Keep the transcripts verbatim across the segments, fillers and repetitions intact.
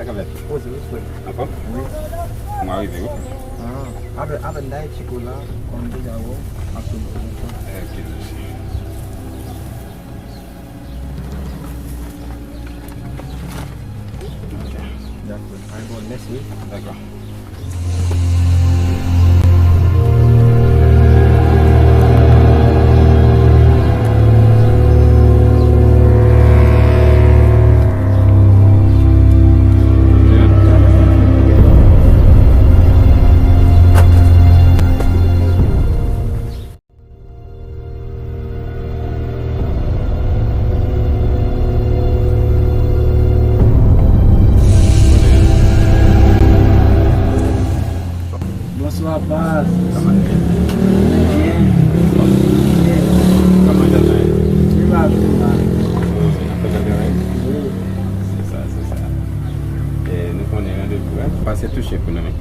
Sa k ap fèt? Poze wi, frè. Anfòm? Wi. Mwen rive wi. Ah, apèn, apèn dayè Tcheko la, kòm deja wè w, ap tou bon. Ok, mèsi. Dakò. Ay, bon, mèsi wi. Dakò. Bonswa, baz. Kòman w ye? Byen. Byen. Kòman jan nan ye? Li va byen, baz. Wi. Se sa, se sa. E, nou konnen randevou a. Pase touche pou nou menm.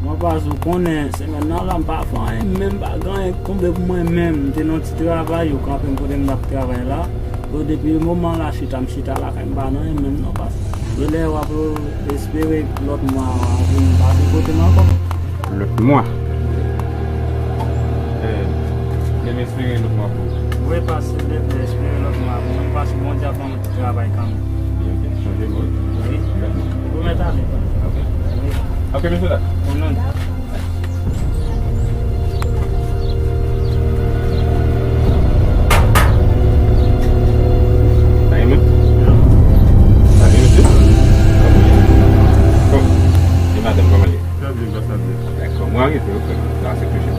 Mwen pa sou konnen, semèn nan la, m pa fè anyen, menm pa gen anyen k tonbe pou mwen menm. M te nan yon ti travay, yo kanpe m kote m t ap travay la. Bon, depi moman la, chita, m chita lakay, m pa nan anyen menm non, pas. Genlè w ap espere lòt mwa a vin pase kote m ankò. Lòt mwa? Eh, men m espere lòt mwa pou ou. Wi, pas, silvouplè, espere lòt mwa pou mwen, pas Bondye ap ban m travay kanmenm. Wi, ok. Chanje mo. Wi. Lòt mwa. Ou mèt ale, pas. Ok. Wi. Ok, mesye dam. Konnen. Sa gen moun? Sa gen moun? Bon. E madanm, kòman l ye? Trè byen, gras a Dye. Dakò. Mwen rive, ok. Sa se touche.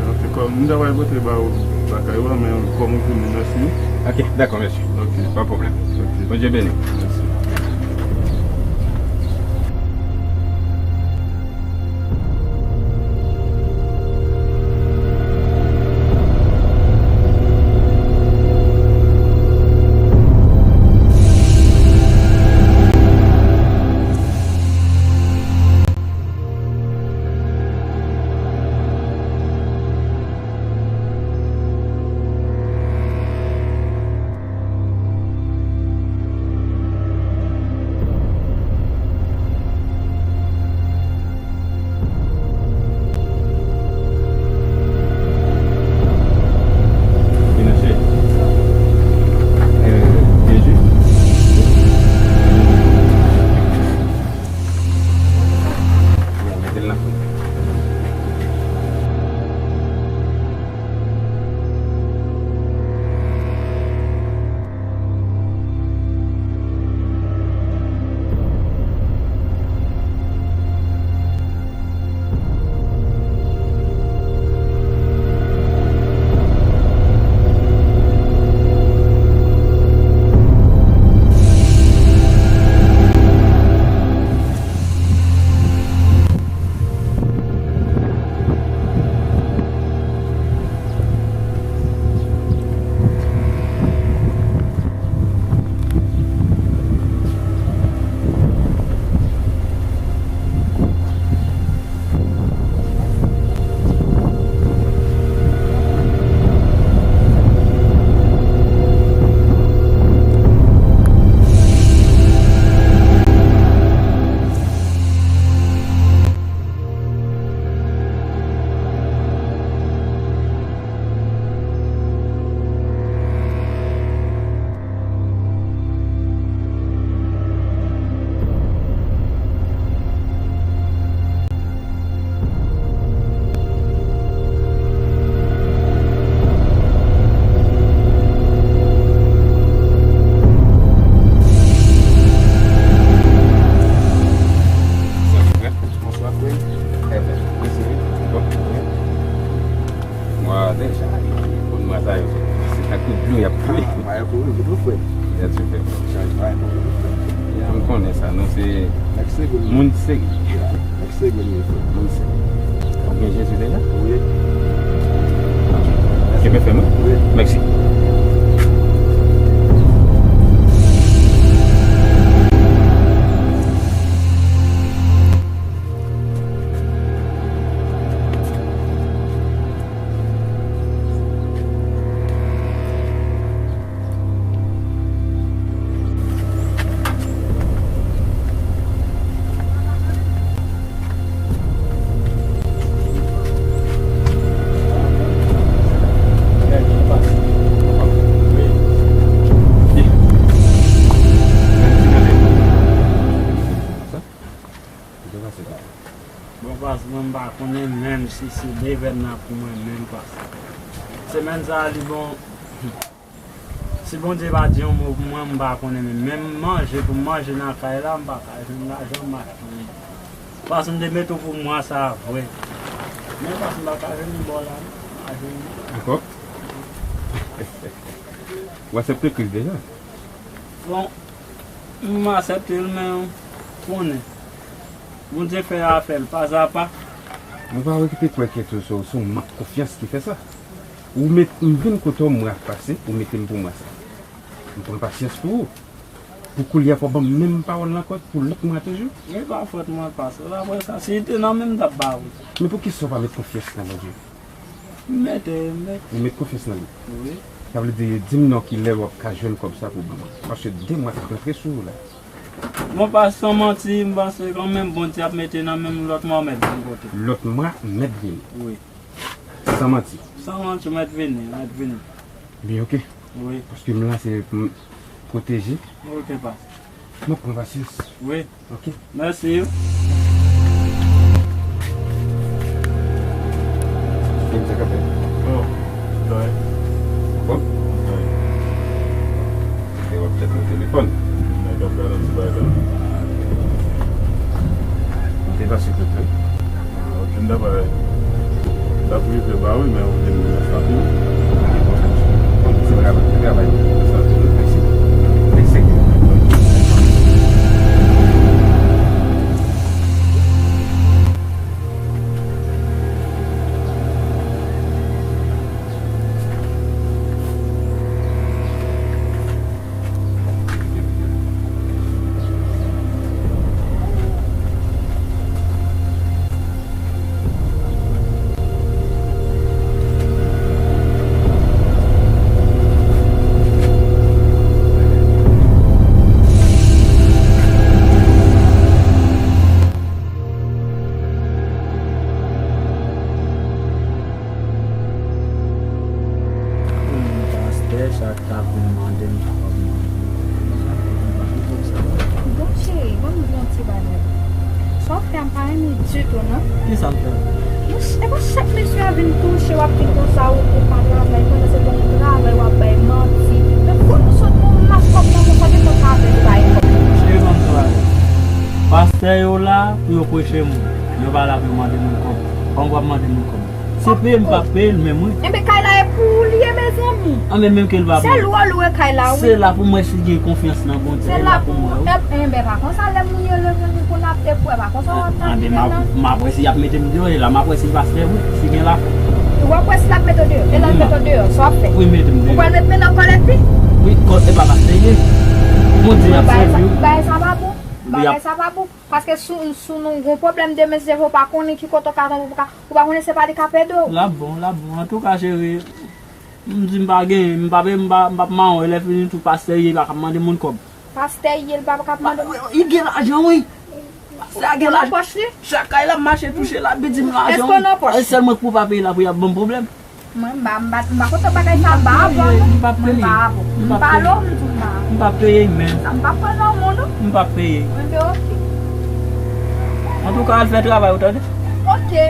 Antouka, m ta pral pote ba ou lakay ou la, men kòm ou vini, mèsi. Ok, dakò, mèsi. Ok. Pa pwoblèm. Ok. Bondye beni. Mèsi. Vin achte. Eh, byen jis. Bon, mete l nan fou. Bonswa, frè. Enben, mèsi wi. Bon. Wi. Mwa deja, bon, mwa sa yo, se tankou dlo y ap koule. Ah, mwa yo koule vit wi, frè. Gad sa, frè. Chaj mwa yo koule vit, frè. Ya, m konnen sa, nou se moun serye. Nèg serye, frè. Moun serye. W ap gen Jezi deja? Wi. Ok. Kenbe fèm, wi. Wi. Mèsi. Mwen, m pa konnen menm si se devèn nan pou mwen menm, paske semèn sa a, li bon. Si Bondye pa di yon mo pou mwen, m pa konnen menm. Menm manje pou m manje nan kay la, m pa ka jwenn lajan, m pa ka jwenn. Paske m te mete w pou mwa sa a vre. Men paske m pa ka jwenn li bò la, non. M pa jwenn li. Ankò? Ou aksepte Kris deja? Bon, m aksepte l, men konnen. Bondye fè afè l pa a pa. Mwen pa wè ki te kwè ke se, se, se yon mank konfyans ki fè sa. Ou met, m vin kote w, mwa pase, ou mete m pou mwa sa. M pran pasyans pou ou. Pou koulye a, fò w ban m menm pawòl la ankò pou lòt mwa toujou. Men pa fòt mwen, pastè. Apre sa, si te nan men m, m t ap ba ou. Men poukisa w pa met konfyans nan Bondye? M mete, m mete. Ou met konfyans nan li? Wi. Sa vle di, di m non ki lè w ap ka jwenn kòb sa pou ban mwen. Paske de mwa k ap rantre sou ou la. Bon, pa san manti, m panse kanmenm Bondye ap mete nan men m lòt mwa w mèt vin kote. Lòt mwa mèt vini. Wi. San manti. San manti, mèt vini, mèt vini. Byen, oke. Wi. Paske m la, se pou m pwoteje. Oke, pa. M ap pran pasyans. Wi. Oke. Mèsi. Gen sa k ap fèt? Oh, dòy. Bon? Dòy. Se w ap tèt nan telefòn. Nèg ap gade ti bagay la. Ou te pase kote? Okenn dapay. L ap rive ba wi, men ou te mwen santi wi. Bon, se travay, se travay. Santi wi, mèsi. Mèsi. Pastè, sa k ta vin mande m, sa pa mande m. Bon, cheri, ban m di yon ti bagay. Sa w fè a, m pa renmen ditou, non. Kisa m fè? Bon, ch-, e pa chak mesye a vin touche w, w ap di konsa ou, ou pa travay, pandan se bon travay, w ap bay manti. Men kote w sot pran mas kòb nan men w, sa gen kòb sa avè l, bay kòb. Cheri, ban m travay. Pastè yo la pou yo preche moun. Yo pa la pou yo mande moun kòb. Kòman w ap mande moun kòb? Se peye m p ap peye l menm wi. Enben kay la e pou ou li ye, mezanmi. Anben menm ke l pa pou mwen. Se lou w lou e kay la wi. Se la pou mwen si gen konfyans nan Bondye. Se la pou mwen wi. Enben pa konsa lè moun yo leve li pou n ap te kwè pa konsa w ap tande menm nan. Anben m ap wè si y ap mete m deyò e la m ap wè si l pastè wi, si gen lafwa. W ap wè si l ap mete w deyò. E lè l mete w deyò, sa w ap fè? Wi, mete m deyò. Ou pral met men nan kòlèt li? Wi, kò, e pa pastè ye. Bondye ap sèvi wi. Bagay sa pa bon. Bagay sa pa bon. Paske si, si nou gon pwoblèm demen, se ou pa konnen ki kote w ka tonbe, ou pa, ou pa konnen se pa li k ap ede w. L ap bon, l ap bon. Antouka, cheri, m di m pa gen, m pa, m pa, m p ap mawon, lè fini tou, pastè ye, li pa ka mande moun kòb. Pastè ye, li pa ka mande moun. Li gen lajan, wi. Pastè a gen lajan. Nan pòch li? Chak kay l ap mache touche, l ap di m lajan, wi. Èske w nan pòch? E sèlman pou pa peye la, pou y ap ban m pwoblèm. Mwen, m pa, m pa, m pa kontan bagay sa, m pa avè w, non. M p ap peye. M pa avè w. M pa pale w, m di w m pa avè w. M p ap peye, men. Sa m p ap pale nan moun, non. M p ap peye. Mwen, se oke. Antouka, al fè travay ou, tande? Oke.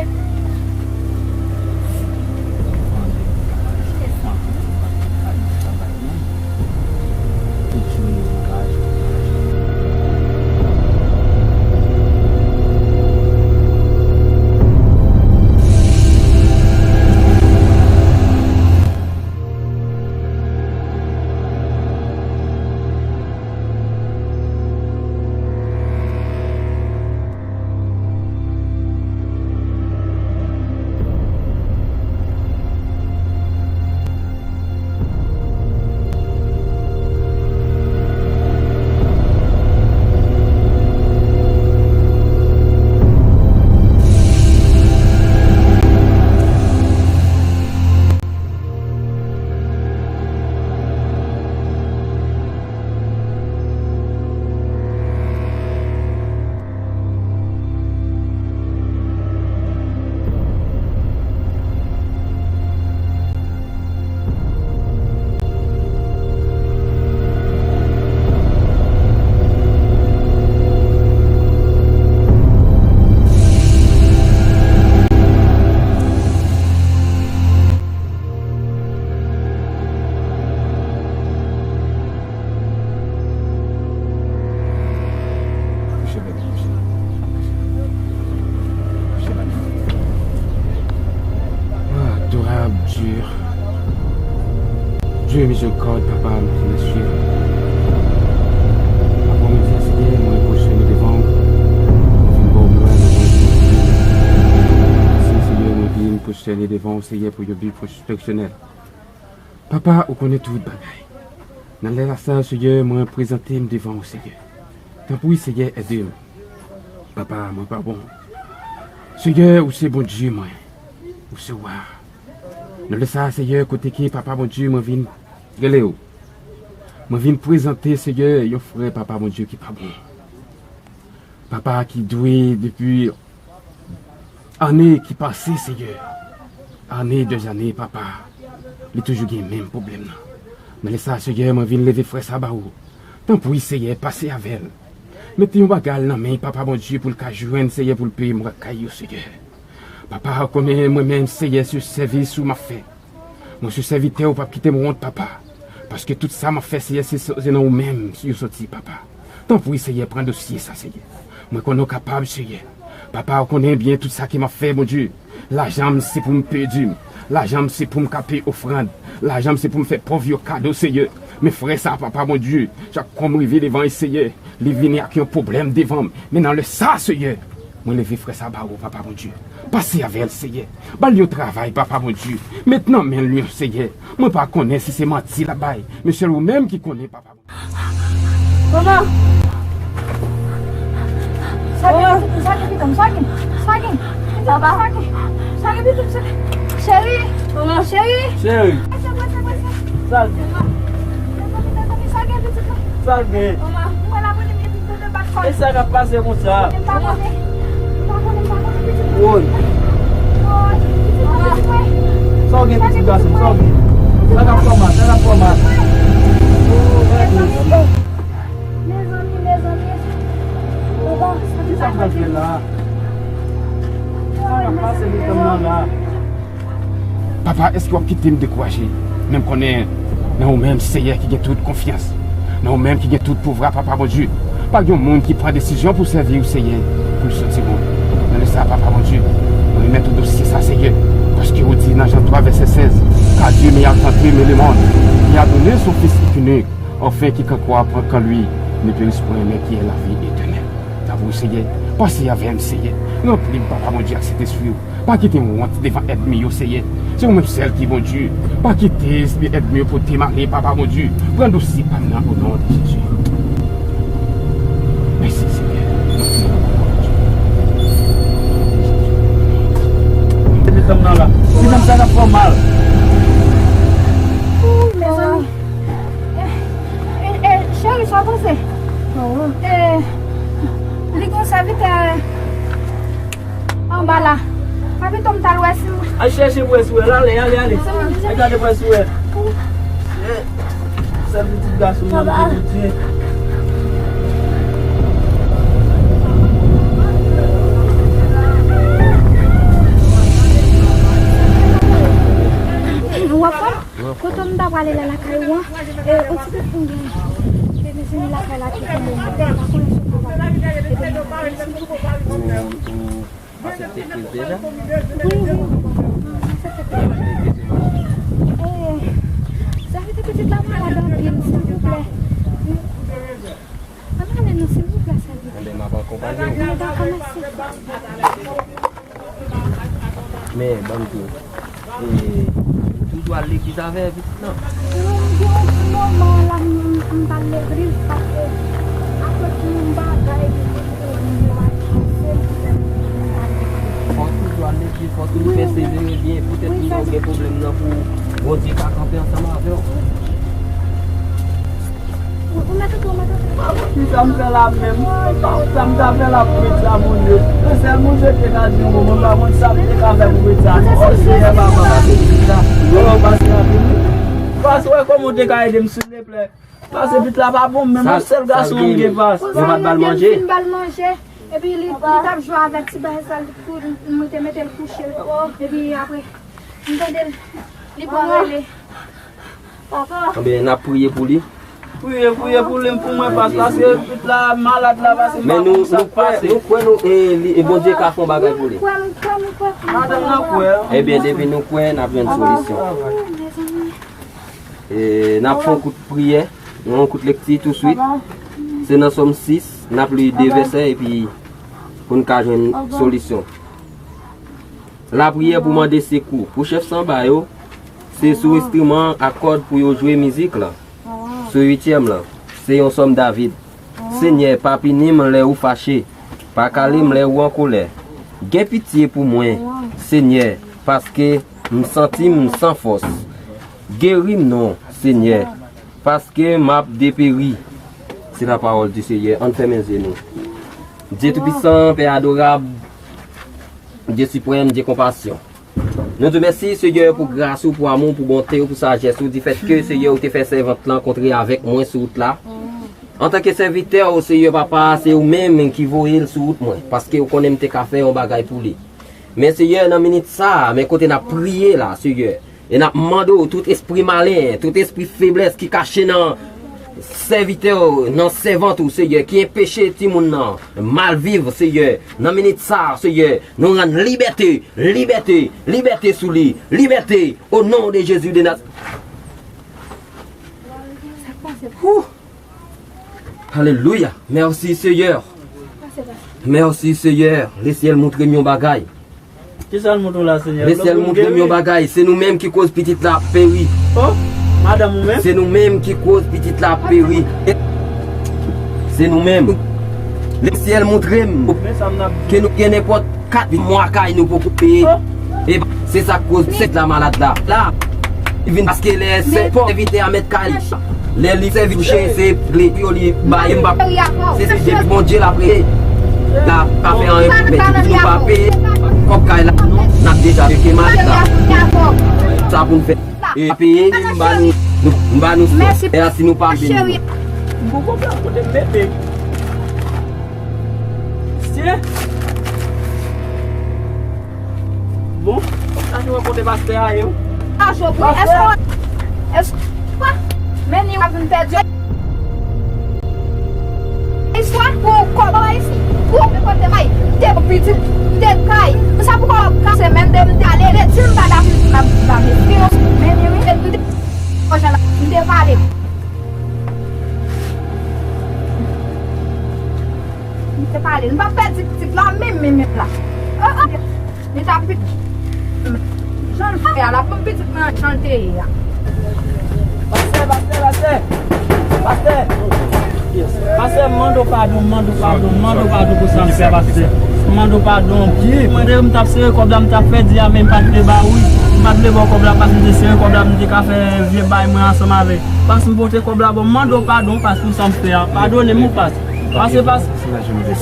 Mizerikòd, Papa, m ki nan syèl. Aprèmidi a, Senyè, mwen pwostène devan w. Mwen vin ba w glwa nan non de Jezi. Mèsi, Senyè, mwen vin pwostène devan w, Senyè, pou yon bi pèsonèl. Papa, ou konnen tout bagay. Nan lè la sa, Senyè, mwen prezante m devan w, Senyè. Tanpri, Senyè, ede m. Papa, mwen pa bon. Senyè, ou se Bondye mwen. Ou se wa. Nan lè sa, Senyè, kote ke Papa Bondye, mwen vin rele w. Mwen vin prezante, Senyè, yon frè, Papa Bondye, ki pa bon. Papa ki dwe depi ane ki pase, Senyè. Ane, dèzane, Papa. Li toujou gen menm pwoblèm nan. Nan lè sa, Senyè, mwen vin leve frè sa ba ou. Tanpri, Senyè, pase avè l. Mete yon bagay nan men Papa Bondye pou l ka jwenn, Senyè, pou l peye mwa kay yo, Senyè. Papa, ou konnen mwen menm, Senyè, se sèvis ou m ap fè. Mwen se sèvitè ou, p ap kite m wont, Papa. Paske tout sa m ap fè, Senyè, se, se nan ou menm yo soti, Papa. Tanpri, Senyè, pran dosye sa, Senyè. Mwen konnen ou kapab, Senyè. Papa, ou konnen byen tout sa ke m ap fè, Bondye. Lajan m se pou m peye dim. Lajan m se pou m ka peye ofrann. Lajan m se pou m fè pòv yo kado, Senyè. Men frè sa, Papa Bondye, chak kou m rive devan, Senyè, li vini ak yon pwoblèm devan m. Men nan lè sa, Senyè, mwen leve frè sa ba ou, Papa Bondye. Pase avè l, Senyè. Ba l yon travay, Papa Bondye. Met nan men l, Senyè. Mwen pa konnen si se manti l ap bay, men sèl ou menm ki konnen, Papa Bondye. Mama! Sa gen, sa gen, pitit m, sa gen, sa gen. Papa! Sa gen, sa gen, pitit m, sa gen. Cheri! Mama! Cheri! Cheri! Prese, prese, prese. Sa gen. Mama! Mezanmi, mezanmi, sa gen, pitit la? Sa gen. Mama, mwen la, mwen, mwen, mwen, mwen, mwen, E sa k ap pase konsa? M pa konnen. M pa konnen, m pa konnen, pitit mwen. Woy. Woy, pitit mwen, pitit mwen. Sa w gen, pitit gason m? Sa w gen? Sa k ap fè w mal? Sa k ap fè w mal? Mezanmi, mezanmi, mezanmi. Papa, sa ki sa k pral fè la? Sa k ap pase nan tanm nan la? Papa, èske w ap kite m dekouraje? Men m konnen nan ou menm, Seyè, ki gen tout konfyans. Nan ou menm ki gen tout pouvwa, Papa Bondye. Pa gen yon moun ki pran desizyon pou sèvi w, Seyè, pou l soti bon. Nan lè sa, Papa Bondye, mwen remèt ou dosye sa, Seyè. Paske ou di nan Jan twa, vèsè sèz, car Dieu aima tant le monde, qu'il a donné son Fils unique, afin quiconque croit en lui ne périsse point, mais qu'il ait la vie éternelle. Tanpri, Seyè, pase avè m, Seyè. Ranpli m, Papa Bondye, ak Sentespri w. Pa kite m wont devan ènmi yo, Seyè. Se ou menm sèl ki Bondye. Pa kite ènmi yo pote m ale, Papa Bondye. Pran dosye pa m nan, o non de Jezi. Mèsi, Seyè. Mete tanm nan la. Ti fanm sa k ap fè w mal. Ooh, mezanmi. Eh, eh, eh, cheri, sa w panse? Eh, li gon sèvitè anba la. Papito, m t al wè si. Al chèche prens ou wè la, ale, ale, ale. Al gade prens ou wè. Eh, sèl pitit gason nan, Bondye. W ap wè. Kote m ta prale la lakay ou an, e, on ti kout pou m gen. E mezanmi lakay la ki tonbe m pa konnen si w ka ba m. Ou, ou aksepte prens deja? Wi, wi, wi, m aksepte prens. E, sèvitè pitit la malad anpil, silvouplè. Ann ale non, silvouplè, sèvitè. Enben, m ap akonpaye w. Dakò, mèsi. Men, ban m di w, e, ou toujou al legliz avè pitit lan? Wi, m gen yon ti moman la, m, m pa al legliz, paske akoz yon bagay ki te rive m yo al chase m, ki fè m pa al legliz. Fò w toujou al legliz, fò w toujou pèsevere byen, poutèt ou gen pwoblèm nan pou Bondye ka kanpe ansanm avè w. Kisa m fè la menm? Sa m ta fè la pou pitit sa, Bondye? Se sèl Bondye ki te ka di yon mo, mwen pa konn sa m te ka fè pou pitit sa. O Seyè Papa, pase pitit sa. O, pase rapid wi. Pase, wè kòman w te ka ede m, silvouplè. Pase pitit la pa bon menm, yon sèl gason m gen, pase. Yo pa t ba l manje? Fin ba l manje, epi li, li t ap jwe avèk ti bagay sa, li kou-, mwen te mete l kouche l. Epi apre, m tande l, li pral rele. Papa. Anben, n ap priye pou li. Priye, priye pou li, pou mwen, pas-, paske pitit la malad la, paske m pa konn sa k pase. Men nou, nou kwè, nou kwè nou, e, li, e Bondye ka fè yon bagay pou li. Nou kwè, nou kwè, nou kwè, nou kwè. Madanm nan kwè. Ebyen, depi nou kwè, n ap jwenn solisyon. Mezanmi. E, n ap fè yon kout priyè, yon kout lekti touswit. Se nan Sòm sis, n ap li de vèsè epi pou n ka jwenn solisyon. Lapriyè pou mande sekou. Pou chèf sanba yo, se sou enstriman a kòd pou yo jwe mizik la. Sou uityèm lan, se yon sòm David. Senyè, pa pini m lè ou fache, pa kale m lè ou an kolè. Gen pitye pou mwen, Senyè, paske m santi m san fòs. Geri m non, Senyè, paske m ap deperi. C'est la parole du Seigneur. Ann fèmen zye nou. Dye toupisan, Pè adorab, Dye siprèm, Dye konpasyon. Nou di w mèsi, Seyè, pou gras ou, pou amou, pou bonte ou, pou sajès ou, difèt ke, Seyè, ou te fè sèvant lan kontre avèk mwen sou wout la. Antanke sèvitè ou, Seyè Papa, se ou menm ki voye l sou wout mwen, paske ou konnen m te ka fè yon bagay pou li. Men, Seyè, nan minit sa a, men kote n ap priye la, Seyè, e n ap mande w tout espri malen, tout espri feblès ki kache nan sèvitè ou, nan sèvant ou, Seyè, ki enpeche timoun nan mal viv, Seyè, nan minit sa a, Seyè, nou rann libète, libète, libète sou li, libète, o non de Jezi de Naz-, Woo! Alelouya! Mèsi, Seyè! Mèsi, Seyè! Lesyèl montre m yon bagay. Kisa l montre w la, Senyè? Lesyèl montre m yon bagay. Se nou menm ki koz pitit la ap peri. Oh, madanm ou menm? Se nou menm ki koz pitit la ap peri. Se nou menm. Lesyèl montre m ke nou gen nenpòt kat mwa kay nou poko peye. E se sa k koz sèt la malad la. La, li vin paske lè sèvitè a mèt kay, lè li sèvi touche, se gle yo li bay m pa. Se se depi Bondye l ap rele. La pa fè anyen, men depi nou pa peye kòb kay la, n ap deja tcheke malad la. Sa pou n fè. E pa peye, m ba nou, nou, m ba nou sè. E si nou pa beni nou. Bon, bon, bon, kote m mete? Mesye. Bon, sa se wè kote pastè a ye, wi. Pastè! Èske, èske, men ni w ap vin pèdi. Istwa pou kòb isi. Pou kote bay. Te pitit, te kay. Sa pou kòb kase men de m te ale. De ti m pa da m pa mete. Men ni wi. M te pale. M te pale. M pa pèdi pitit la, menm, menm, menm la. Oh, oh. Li ta pi-, jan l fè a la, pou pitit mwen jan l te ye a. Pastè, pastè, pastè. Pastè. Pastè, m mande w padon, m mande w padon, m mande w padon pou sa m fè, pastè. M mande w padon. Mwen, m t ap sere kòb la, m t ap fè di a, men m pa t vle ba w, wi. M pa t vle ba w kòb la, paske m te sere kòb la, m te ka fè vye bay mwen ansanm avè l. Pas m pote kòb la, bon, m mande w padon, pas pou sa m fè a. Padone m, ou pas. Pase, pas.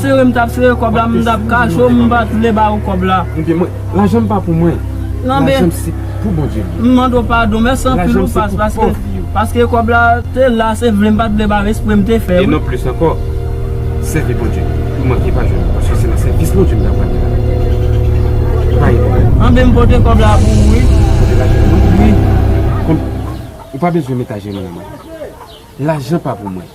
Sere m t ap sere kòb la, m t ap kache w, m pa t vle ba ou kòb la. Ebyen, mwen, lajan m pa pou mwen. Non, men lajan m se pou Bondye li ye. M mande w padon, mèsi anpil, ou pas, paske, paske kòb la te la, se vle m pa t vle ba w, espre m te fè, wi. E non plis ankò, sèvi Bondye. Ou manke pa jwenn, paske se nan sèvis Bondye m ta pral la. Pa gen pwoblèm. Anben, m pote kòb la pou ou, wi. Pote lajan m, non? Wi. Kon, ou pa bezwen met ajenou nan men m. Lajan pa pou mwen.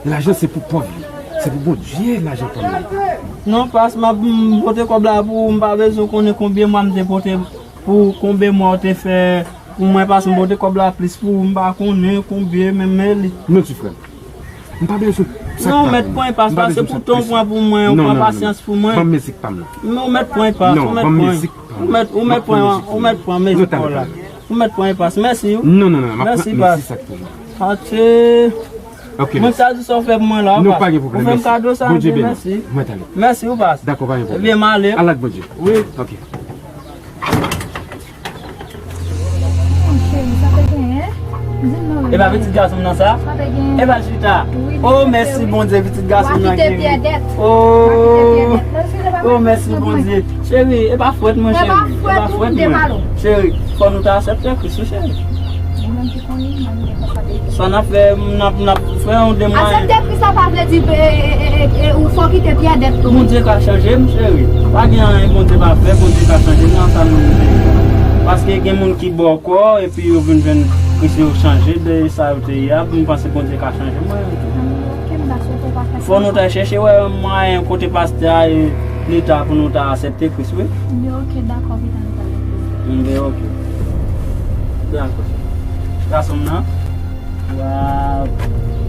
Lajan se pou pòv yo. Se pou Bondye lajan pa mwen. Non, pas, m ap, m pote kòb la pou ou, m pa bezwen konnen konbyen mwa m te pote pou ou, konbyen mwa ou te fè pou mwen, pas m pote kòb la plis pou ou, m pa konnen konbyen, men, men li. Non, ti frè m. M pa bezwen sa k pa pou mwen. Non, mèt pran pas, pas se pou tan w pran pou mwen, ou pran pasyans pou mwen. Ban m mizik pa m nan. Non, mèt pran pas, ou mèt pran. Ou mèt, ou mèt pran, ou mèt pran mizik pa w la. Ou mèt pran pas. Mèsi, wi. Non, non, non, non, m ap pran, mèsi sa k pou mwen. Atye. Ok, mwen sa di sa w fè pou mwen la, ou pa gen pwoblèm, ou fè m kado sa, mèsi. Mwen t ale. Mèsi, ou pas. Dakò, pa gen pwoblèm. Ebyen, m ale. Al ak Bondye. Wi. Ok. Cheri, sa te genyen? Di m non. E pa pitit gason m nan sa? Sa te genyen? E pa chita. Wi, oh, mèsi Bondye, pitit gason m nan geri. Oh, oh, mèsi Bondye. Cheri, e pa fwèt mwen, cheri. E pa fwèt mwen. Cheri, fò nou ta aksepte Kris, wi, cheri. Sa n ap fè, n ap, n ap fè yon de mwayen. Aksepte Kris la pa vle di, e, e, e, e, ou fò kite pyè dèt tou. Bondye ka chanje m, cheri. Pa gen anyen Bondye pa fè, Bondye ka chanje m nan sa nou ye. Paske gen moun ki bò kò, epi yo vin jwenn Kris, yo chanje de sa yo te ye a. M panse Bondye ka chanje mwen. Fò nou ta chèche wè yon mwayen kote pastè a e leta pou nou ta aksepte Kris, wi. Mwen, ok, dakò, pita nou pale. Mwen, ok. Dakò. Gason m nan. Waw.